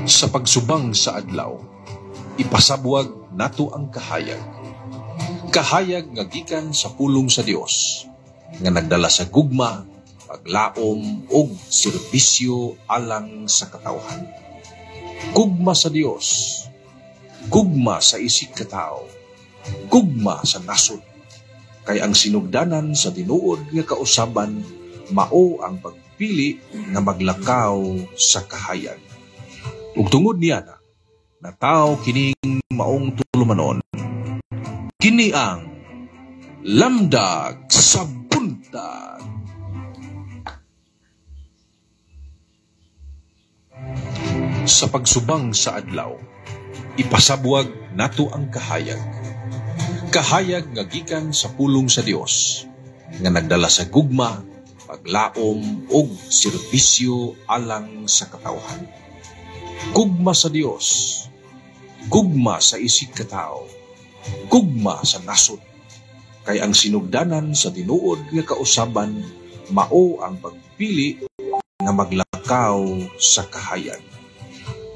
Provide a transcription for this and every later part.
Sa pagsubang sa adlaw, ipasabwag nato ang kahayag. Kahayag nga gikan sa pulong sa Dios, nga nagdala sa gugma, paglaom ug serbisyo alang sa katawhan. Gugma sa Dios, gugma sa isig katawo, gugma sa nasod. Kay ang sinugdanan sa tinuod nga kausaban mao ang pagpili nga maglakaw sa kahayag. Ug tungod niya na, nataw kining maong tulumanon. Kini ang Lamdag sa Buntag. Sa pagsubang sa adlaw, ipasabwag nato ang kahayag. Kahayag nga gikan sa pulong sa Dios, nga nagdala sa gugma, paglaom ug serbisyo alang sa katawhan. Gugma sa Dios, gugma sa isig katawo, gugma sa nasod. Kay ang sinugdanan sa tinuod nga kausaban mao ang pagpili nga maglakaw sa kahayag.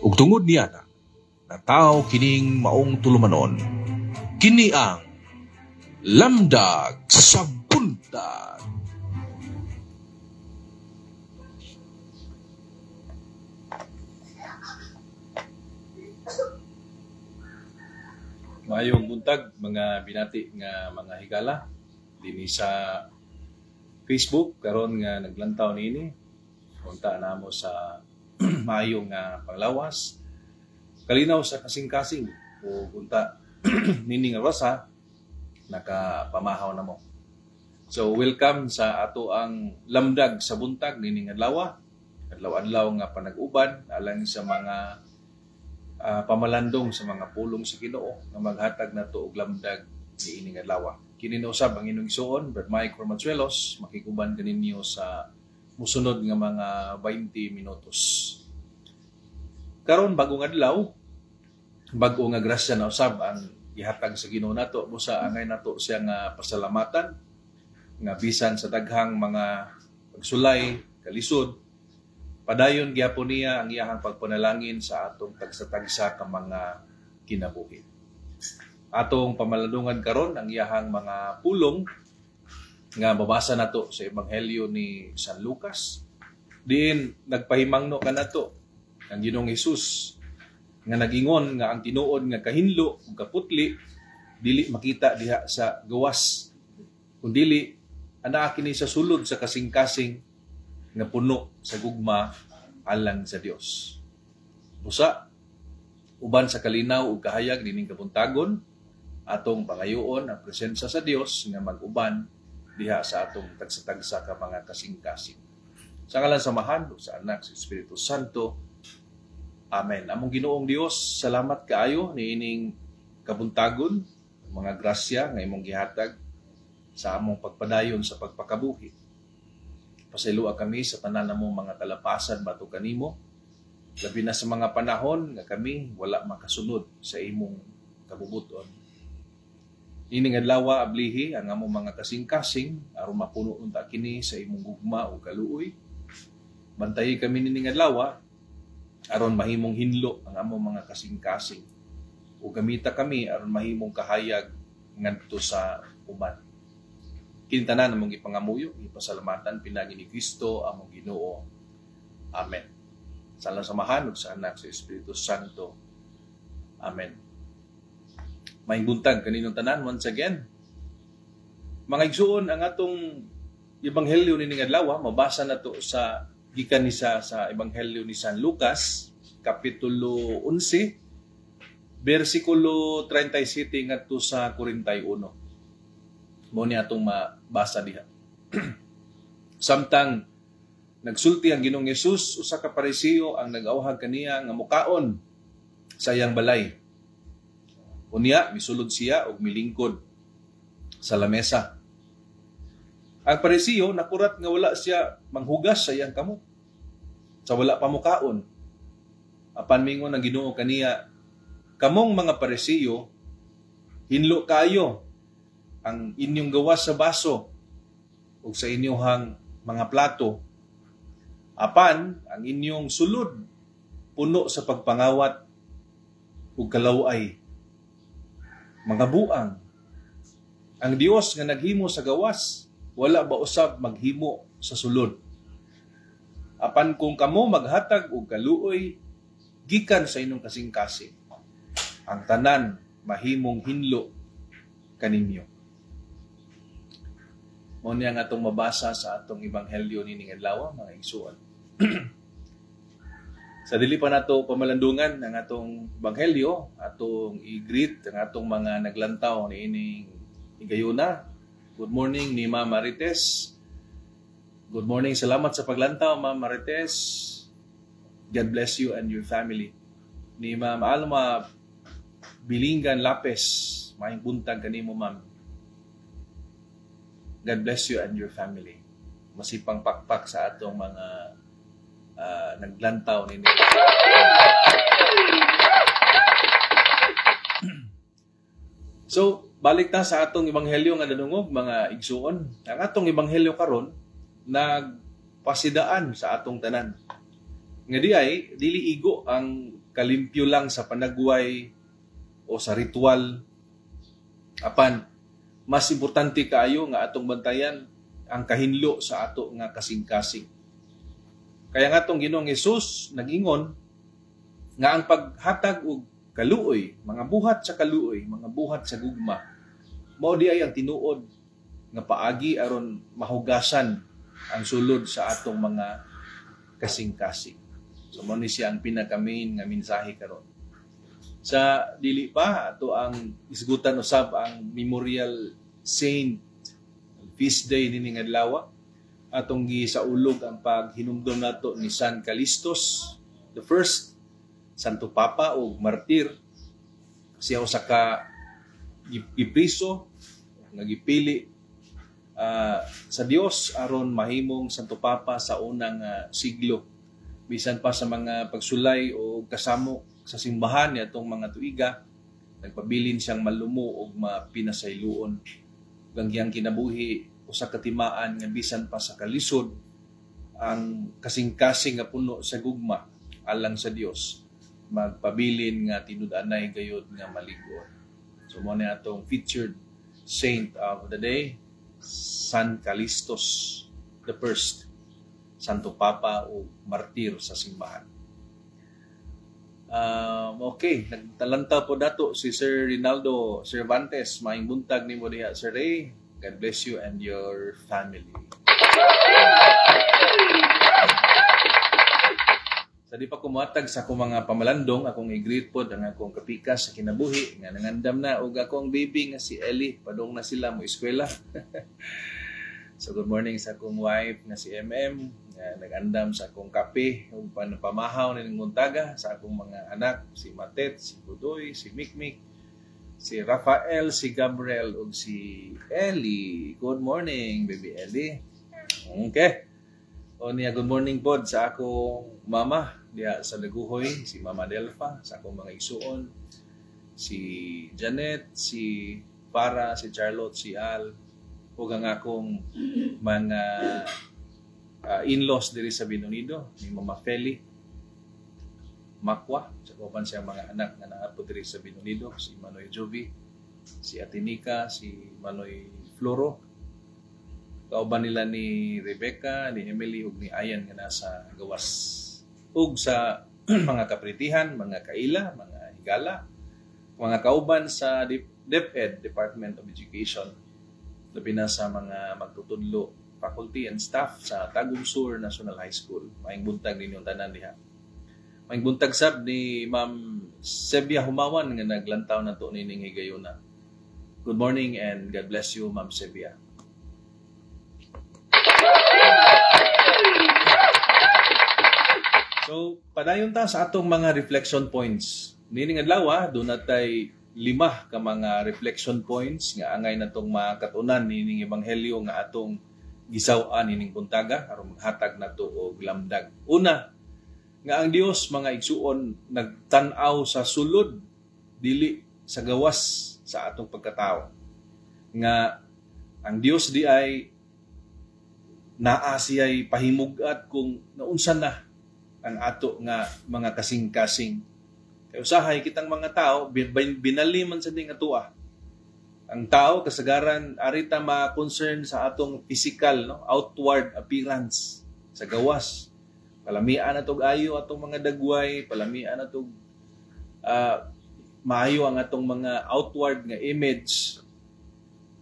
Ug tungod niya na, nataw kining maong tulumanon. Kini ang Lamdag sa Buntag. Maayong buntag mga binati nga mga higala dinhi sa Facebook karon nga naglantaw niini. Unta namo sa maayong nga panglawas, kalinaw sa kasing-kasing o unta nining rasa nakapamahaw namo. So welcome sa ato ang Lamdag sa Buntag nining adlaw. Adlaw-adlaw nga panag-uban alang sa mga pamalandong sa mga pulong sa Ginoo nga maghatag nato og lamdag niining adlaw. Kini na usab ang inyong igsuon, Brad Mike Romanzuelos, makikuban kaninyo sa musunod nga mga 20 minutos. Karon bagong adlaw, bag-o nga grasya na usab ang gihatag sa Ginoo nato, busa angay nato siya nga pasalamatan nga bisan sa daghang mga pagsulay, kalisod, padayon gyapon niya ang iyahang pagpanalangin sa atong tagsa-tagsa ka mga kinabuhi. Atong pamalandungan karon ang iyahang mga pulong nga mabasa nato sa Ebanghelyo ni San Lucas. Diin nagpahimangno kanato ang Ginoong Hesus nga nagingon nga ang tinuod nga kahinlo ug kaputli dili makita diha sa gawas, kundili anaa kini sa sulod sa kasing-kasing nga puno sa gugma alang sa Dios. Busa uban sa kalinaw ug kahayag nining kabuntagon, atong pangayoon ang presensya sa Dios nga mag-uban diha sa atong tagsa-tagsa ka mga kasing-kasing. Sa ngalan sa Amahan, sa Anak, sa Espiritu Santo. Amen. Among Ginoong Dios, salamat kaayo niining kabuntagon, mga grasya nga imong gihatag sa among pagpadayon sa pagpakabuhi. Pasayloa kami sa tanan namong mga kalapasan batok kanimo, labi na sa mga panahon nga kami wala makasunod sa imong kabubuton. Ining adlaw ablihi ang among mga kasing-kasing aron mapuno unta kini sa imong gugma ug kaluoy. Bantayi kami nining adlaw aron mahimong hinlo ang among mga kasing-kasing ug gamita kami aron mahimong kahayag ngadto sa uban. Kini tanan among gipangamuyo, gipasalamatan pinaagi ni Kristo among Ginoo. Amen. Sa ngalan sa Amahan ug sa Anak sa Espiritu Santo. Amen. Maayong buntag kaninong tanan once again. Mga igsuon, ang atong ebanghelyo nining adlaw mabasa nato sa gikan ni sa ebanghelyo ni San Lucas kapitulo 11 bersikulo 37 ngadto sa 41. Mo ni atong mabasa diha. Samtang nagsulti ang Ginoong Hesus, usa ka Parisiyo ang nag-awhag kaniya nga mukaon sa iyang balay. Unya misulod siya og milingkod sa lamesa. Ang Parisiyo nakurat nga wala siya manghugas sa iyang kamot sa wala pa mukaon. Apan mingon ang Ginoo kaniya, kamong mga Parisiyo, hinlo kayo ang inyong gawas sa baso ug sa inyong mga plato. Apan ang inyong sulod Puno sa pagpangawat ug kalaway. Mga buang. Ang Dios nga naghimo sa gawas, wala ba usab maghimo sa sulod? Apan kung kamo maghatag og kaluoy gikan sa inyong kasing-kasing, ang tanan mahimong hinlo kaninyo. Mao niya nga atong mabasa sa atong ebanghelyo nining adlaw, mga igsuon. Sa dili pa nato pamalandungan ang atong ebanghelyo, atong i-greet ang atong mga naglantaw niining higayuna. Good morning ni Ma'am Marites. Good morning. Salamat sa paglantaw, Ma'am Marites. God bless you and your family. Ni Ma'am Alma Bilingan Lapes, maayong buntag kanimo, Ma'am. God bless you and your family. Masipang pakpak sa atong mga naglantaw nini. So, balik ta sa atong ebanghelyo nga nadungog, mga igsuon. Ang atong ebanghelyo karon nagpasidaan sa atong tanan. Nga di ay dili igo ang kalimpyo lang sa panagway o sa ritual. Apan mas importante kaayo nga atong bantayan ang kahinlo sa ato nga kasing-kasing. Kaya nga atong Ginoong Hesus nag-ingon nga ang paghatag og kaluoy, mga buhat sa kaluoy, mga buhat sa gugma, mao di ay ang tinuod nga paagi aron mahugasan ang sulod sa atong mga kasing-kasing. So mao ni siya ang pinaka-main nga mensahe karon. Sa dili pa ato ang isgutan usab ang Memorial Saint Feast Day nining adlaw. Atong gisaulog ang paghinumdom nato ni San Calistos the First, Santo Papa o martir. Siya usa ka gipriso nga gipili sa Dios aron mahimong Santo Papa sa unang siglo. Bisan pa sa mga pagsulay o kasamo sa simbahan niadtong mga tuiga, nagpabilin siyang malumo og mapinasayloon. Ug ang iyang kinabuhi usa ka timaan nga bisan pa sa kalisod ang kasing-kasing nga puno sa gugma alang sa Dios, magpabilin nga tinud-anay gayud nga malig-on. So mo ni atong featured saint of the day, San Calistos the First, Santo Papa o martir sa simbahan. Okay, nagtalanta po dato si Sir Rinaldo Cervantes. Maayong buntag nimo diha, Sir Ray. God bless you and your family. Sa di pa kumuhatag sa akong mga pamalandong, akong i-greet pod ang akong kapikas sa kinabuhi nga nangandam na og akong baby nga si Ellie, padung na sila mo eskwela. So good morning sa akong wife nga si MM nga nagandam sa akong kape ug pamahaw nining buntaga, sa akong mga anak si Matet, si Budoy, si Mikmik, si Rafael, si Gabriel ug si Ellie. Good morning, baby Ellie. Okay. O niya, good morning pod sa akong mama diha sa Daguhoy, si Mama Delfa, sa akong mga igsuon, si Janet, si Para, si Charlotte, si Al, ug ang akong mga in-laws diri sa Binonido, ni Mama Feli Makwa, sa kauban siyang mga anak nga naa po diri sa Binonido, si Manoy Jovi, si Ate Nika, si Manoy Floro, kauban nila ni Rebecca, ni Emily ug ni Ayan nga nasa gawas. Ug sa mga kapritihan, mga kaila, mga higala, mga kauban sa DepEd, Department of Education, labi na sa mga magtutudlo, faculty and staff sa Tagum Sur National High School. Maayong buntag ninyong tanan diha. Maayong buntag sab ni Ma'am Sebia Humawan nga naglantaw na to nining higayuna. Good morning and God bless you, Ma'am Sebia. So, padayon ta sa atong mga reflection points. Nining adlaw, doon natay 5 ka mga reflection points nga angay natong makatunan nining ebanghelyo nga atong gisaw-an nining buntaga aron maghatag nato og lamdag. Una, nga ang Dios, mga igsuon, nagtan-aw sa sulod dili sa gawas sa atong pagkatao. Nga ang Dios di ay naa siya'y pahimugat kung naunsa na ang ato nga mga kasing-kasing. Kay usahay kitang mga tao, binali man sa ding atoa. Ang tao kasagaran arita ma-concern sa atong physical, no, outward appearance sa gawas. Palamian natog ayo atong mga dagway, palamian natog maayo ang atong mga outward nga image.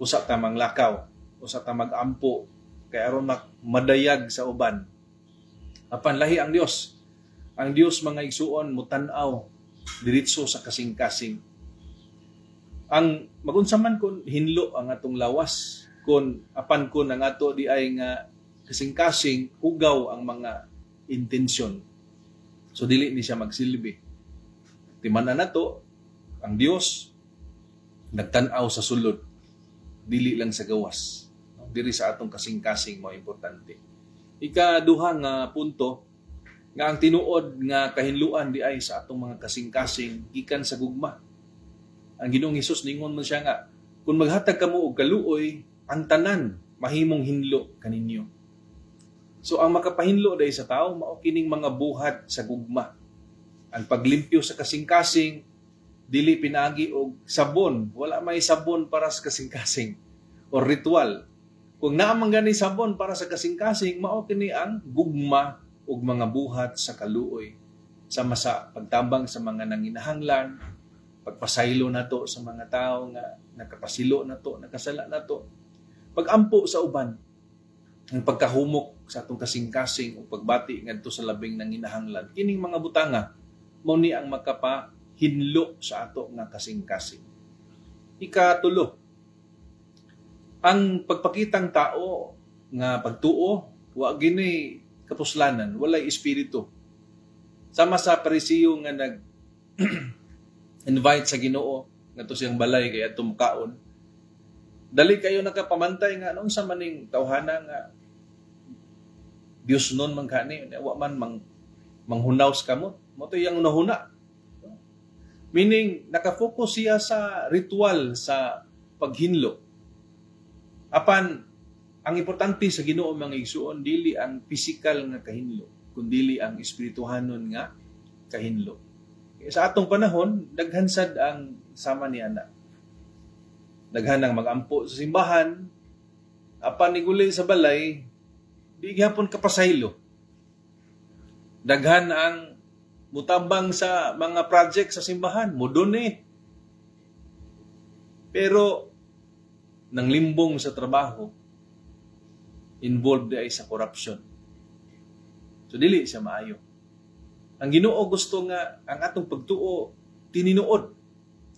Usa ta manglakaw, usa ta magampo kay aron madayag sa uban. Apan lahi ang Dios. Ang Dios, mga igsuon, mutan-aw diretso sa kasing-kasing. Ang magunsa man kun hinlo ang atong lawas kun apan kun ang ato di ay nga kasing-kasing hugaw ang mga intensyon. So dili ni siya magsilbi. Timan-an nato, ang Dios nagtan-aw sa sulod, dili lang sa gawas. Diri sa atong kasing-kasing mo importante. Ikaduha nga punto, nga ang tinuod nga kahinluan di ay sa atong mga kasing-kasing gikan sa gugma. Ang Ginoong Hesus ningon man siya nga kung maghatag kamo og kaluoy, ang tanan mahimong hinlo kaninyo. So ang makapahinlo dahil sa tao mao kining mga buhat sa gugma. Ang paglimpyo sa kasing-kasing dili pinaagi og sabon, wala may sabon para sa kasing-kasing o ritual. Kung naa man gani sabon para sa kasing-kasing, mao kini ang gugma ug mga buhat sa kaluoy, sama sa pagtabang sa mga nanginahanglan, pagpasaylo nato sa mga tao nga nakapasilo nato, nakasala nato, pagampo sa uban, ang pagkahumok sa atong kasing-kasing o pagbati ngadto sa labing nanginahanglan. Kining mga butanga mao ni ang makapahinlo sa ato nga kasing-kasing. Ikatulo, ang pagpakitang tao nga pagtuo wa gini kapuslanan, walay espiritu. Sama sa Parisiyo nga nag invite sa Ginoo ngadto siyang balay kay adto mukaon. Dali kayo nakapamantay nga anong sa maning tawhana nga Dios nun man kani, wa man manghunaws kamo. Mo to iyang unahuna. Meaning nakafocus siya sa ritual sa paghinlo. Apan ang importante sa Ginoo, mga igsuon, dili ang physical nga kahinlo, kundili ang espirituhanon nga kahinlo. Sa atong panahon, daghan sad ang sama ni ana. Daghan ang magampo sa simbahan, apan niguli sa balay, di gihapon kapasaylo. Daghan ang mutabang sa mga project sa simbahan, mo-donate. Pero nang limbong sa trabaho, involved ay sa corruption. So dili siya maayo. Ang Ginoo gusto nga ang atong pagtuo tininuod,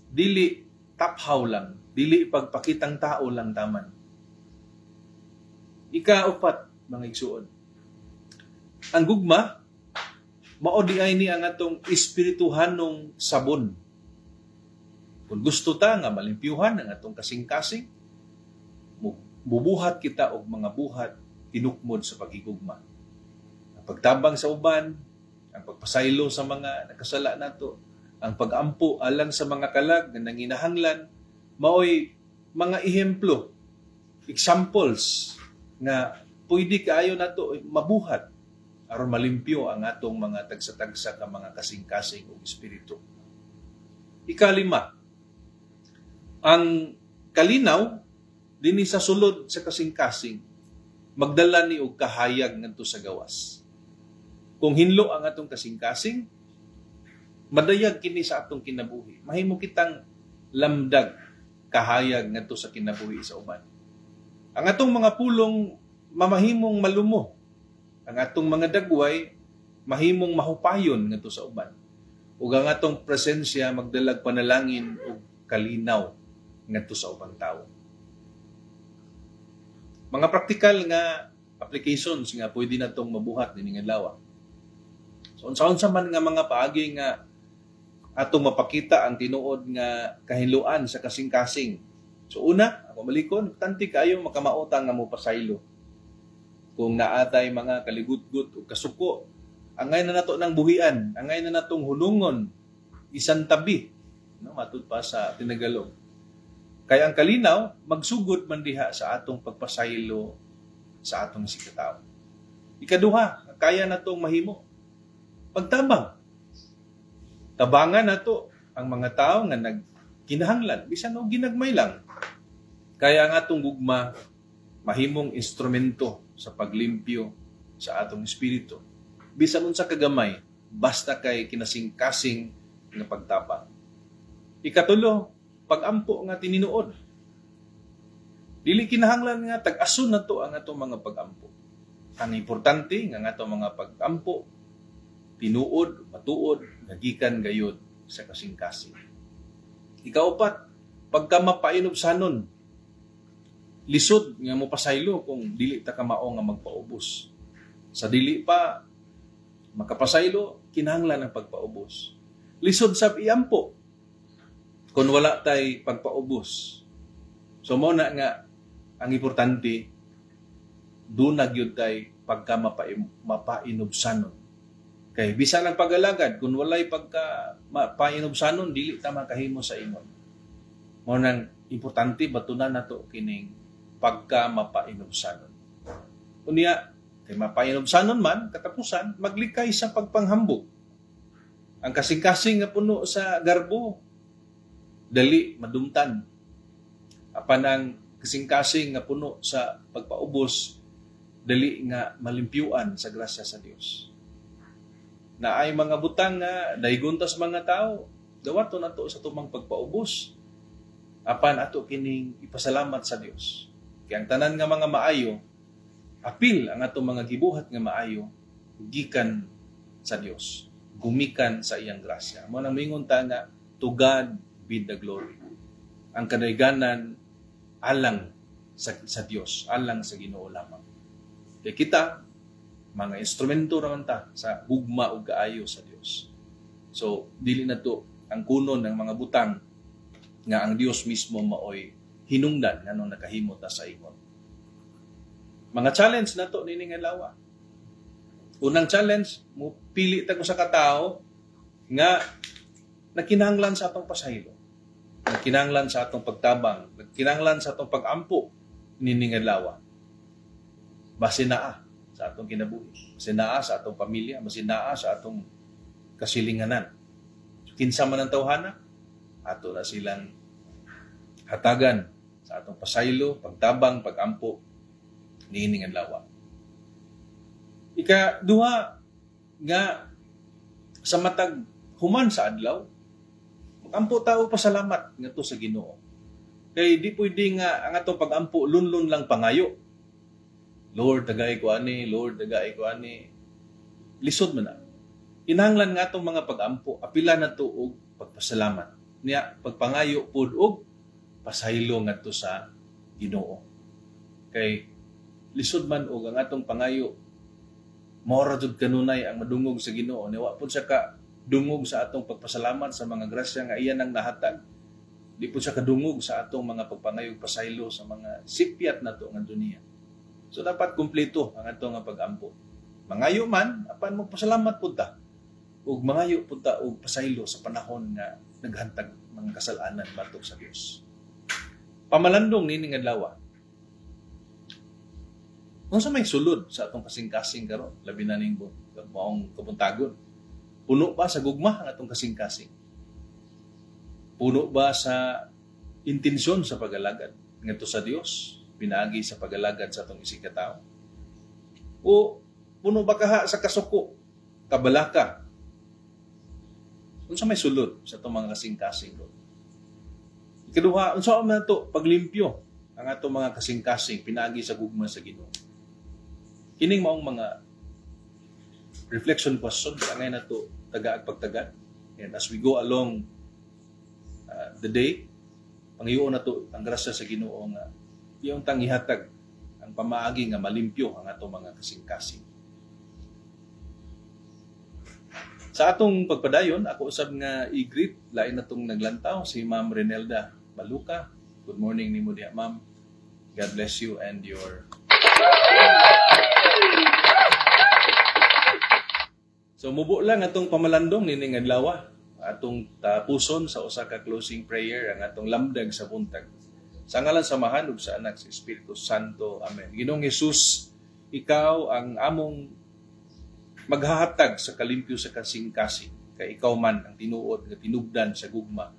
dili taphaw lang, dili pagpakitang tao lang taman. Ikaupat, mga igsuon, ang gugma mao di ay ni ang atong espirituhanong sabon. Kung gusto ta nga malimpyuhan ang atong kasing-kasing, bubuhat kita og mga buhat tinukmod sa paghigugma. Ang pagtabang sa uban, ang pagpasaylo sa mga nakasala nato, ang pagampo alang sa mga kalag nga nanginahanglan, maoy mga ehemplo, examples nga pwede kaayo nato mabuhat aron malimpyo ang atong mga tagsa-tagsa ka mga kasing-kasing ug espiritu. Ikalima, ang kalinaw dinhi sa sulod sa kasing-kasing magdala ni og kahayag ngadto sa gawas. Kung hinlo ang atong kasing-kasing, madayag kini sa atong kinabuhi. Mahimo kitang lamdag kahayag ngadto sa kinabuhi sa uban. Ang atong mga pulong mamahimong malumo. Ang atong mga dagway mahimong mahupayon ngadto sa uban. Ug ang atong presensya magdalag panalangin ug kalinaw ngadto sa ubang tawo. Mga praktikal nga applications nga pwede natong mabuhat nining adlaw. So unsa-unsa man nga mga paagi nga atong mapakita ang tinuod nga kahinluan sa kasing-kasing. So una, ako malikon, importante kaayo makamauta nga mopasaylo. Kung naatay mga kaligutgut o kasuko, angay na nato ng buhian, angay na natong hunungon, isang tabi, no, matud pa sa Tinagalog. Kaya ang kalinaw, magsugod man diha sa atong pagpasaylo sa atong sikatao. Ikaduha, kaya natong mahimo. pagtabang. Tabangan nato ang mga tao nga nagkinahanglan bisan og ginagmay lang. Kaya ang atong gugma mahimong instrumento sa paglimpyo sa atong espiritu. Bisan unsa kagamay, basta kay kinasingkasing nga pagtabang. Ikatulo, pagampo nga tininuod. Dili kinahanglan nga tag-ason nato ang atong mga pagampo. Ang importante nga ang atong mga pagampo tinuod, matuod, nagikan gayod sa kasing-kasing. Ikaupat, pagka mapainubsanon, lisod nga mo pasaylo kung dili ta kamao nga magpaubos. Sa dili pa makapasaylo, kinahanglan ang pagpaubos. Lisod sab iampo kung wala tay pagpaubos. So mo na nga ang importante dunag yun tay pagka mapainubsanon. Kay bisan ang pag-alagad kung walay pagka mapainubsanon, dili ta makahimo sa ingon. Mao nang importante batunan nato kining pagka mapainubsanon. Unya kay mapainubsanon man katapusan maglikay sa pagpanghambog. Ang kasing-kasing nga puno sa garbo dali madumtan. Apan ang kasing-kasing nga puno sa pagpaubos dali nga malimpyuan sa grasya sa Dios. Na ay mga butang nga daygon ta sa mga tao, dawato nato sa tumang pagpaubos. Apan ato kining ipasalamat sa Dios. Kay ang tanan nga mga maayo, apil ang atong mga gibuhat nga maayo gikan sa Dios, gumikan sa iyang grasya. Mo nang mingon ta nga to God be the glory. Ang kadayganan alang sa Dios, alang sa Ginoo lamang. Kay kita mga instrumento raman ta sa gugma ug kaayo sa Dios. So dili na to ang kunon ng mga butang nga ang Dios mismo maoy hinungdan nganong nakahimo ta sa ingon. Mga challenge nato nining adlaw. Unang challenge, mo pili ta sa katao nga nakinahanglan sa atong pasaylo, nagkinahanglan sa atong pagtabang, nagkinahanglan sa atong pagampo nining adlaw. Base naa sa atong kinabuhi, base naa sa atong pamilya, base naa sa atong kasilinganan. Kinsa man ang tawhana, ato na silang hatagan sa atong pasaylo, pagtabang, pagampo niining adlaw. Ikaduha nga sa matag human sa adlaw, magampo ta og pasalamat ngadto sa Ginoo. Kay di pwede nga ang atong pagampo lunlun lang pangayo. Lord, tagay ko ani, Lord, tagay ko ani. Lisod man na. Kinahanglan nga atong mga pagampo, apila na to og pagpasalamat. Niya, pagpangayo pod og pasaylo ngadto sa Ginoo. Kay lisod man og ang atong pangayo mao ra jud kanunay ang madungog sa Ginoo. Niya wa pud siya ka dungog sa atong pagpasalamat sa mga grasya nga iya nang nahatag. Di pud siya kadungog sa atong mga pagpangayo pasaylo sa mga sipyat nato nga niya. So dapat kumpleto ang atong nga pagampo. Mangayo man apan mo pasalamat pud ta. Ug mangayo pud ta og pasaylo sa panahon nga naghantag mga kasalanan batok sa Dios. Pamalandong nining adlaw. Unsa may sulod sa atong kasing-kasing karon, labi na ning maong kabuntagon? Puno ba sa gugma ang atong kasing-kasing? Puno ba sa intensyon sa pag-alagad ngadto sa Dios, pinaagi sa pag-alagad sa atong isig ka tawo? O puno ba kaha sa kasuko, kabalaka? Unsa may sulod sa atong mga kasing-kasing ron? Ikaduha, unsa man nato paglimpyo ang atong mga kasing-kasing pinaagi sa gugma sa Ginoo? Kining maong mga reflection question angay nato tagaag pagtagad. And as we go along the day, pangiyoon nato ang grasya sa Ginoo nga iyong tang ihatag ang pamaagi nga malimpyo ang atong mga kasing-kasing. Sa atong pagpadayon, ako usab nga i-greet lain natong naglantaw si Ma'am Renelda Baluka. Good morning nimo diha, ma'am. God bless you and your. So mubo lang atong pamalandong nining adlaw, atong tapuson sa usa ka closing prayer ang atong lamdag sa buntag. Sa ngalan sa Amahan ug sa Anak sa Espiritu Santo. Amen. Ginoong Hesus, ikaw ang among Maghahatag sa kalimpyo sa kasing-kasing, kay ikaw man ang tinuod nga tinubdan sa gugma.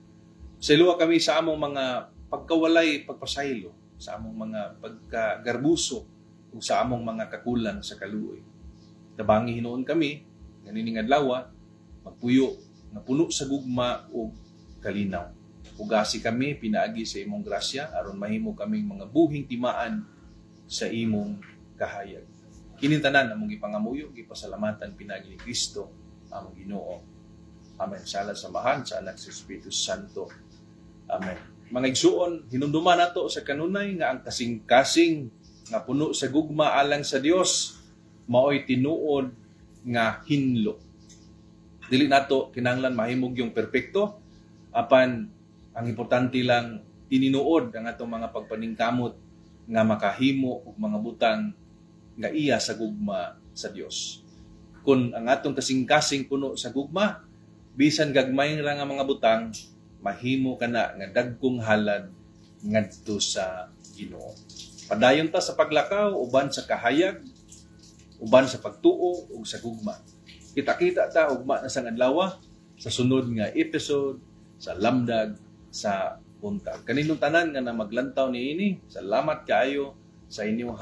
Pasayloa kami sa among mga pagkawalay pagpasaylo, sa among mga pagkagarbuso ug sa among mga kakulang sa kaluoy. Tabangi hinuon kami nga nining adlaw magpuyo nga puno sa gugma ug kalinaw. Pugasi kami pinaagi sa imong grasya aron mahimo kaming mga buhing timaan sa imong kahayag. Kining tanan among gipangamuyo, gipasalamatan pinaagi ni Kristo among Ginoo. Amen. Sa sa Amahan, sa Anak, sa Espiritu Santo. Amen. Mga igsuon, hinumduman nato sa kanunay nga ang kasing-kasing nga puno sa gugma alang sa Dios maoy tinuod nga hinlo. Dili nato kinahanglan mahimog yung perpekto, apan ang importante lang tininuod ang atong mga pagpaningkamot nga makahimo og mga butang nga iya sa gugma sa Dios. Kung ang atong kasing-kasing puno sa gugma, bisan gagmay ra nga mga butang, mahimo kana nga dagkong halad ngadto sa Ginoo. Padayon ta sa paglakaw uban sa kahayag, uban sa pagtuo ug sa gugma. Kita-kita ta ugma na sang adlaw sa sunod nga episode sa Lamdag sa Buntag. Kaninong tanan nga na maglantaw niini, salamat kaayo sa inyong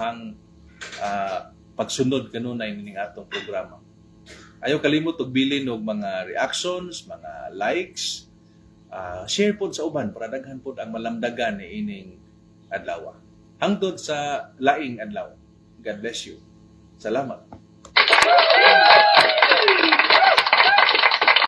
pagsunod kanunay nining atong programa. Ayaw kalimot og bilin og mga reactions, mga likes, share pod sa uban para daghan pod ang malamdagan ni ining adlaw. Hangtod sa laing adlaw. God bless you. Salamat.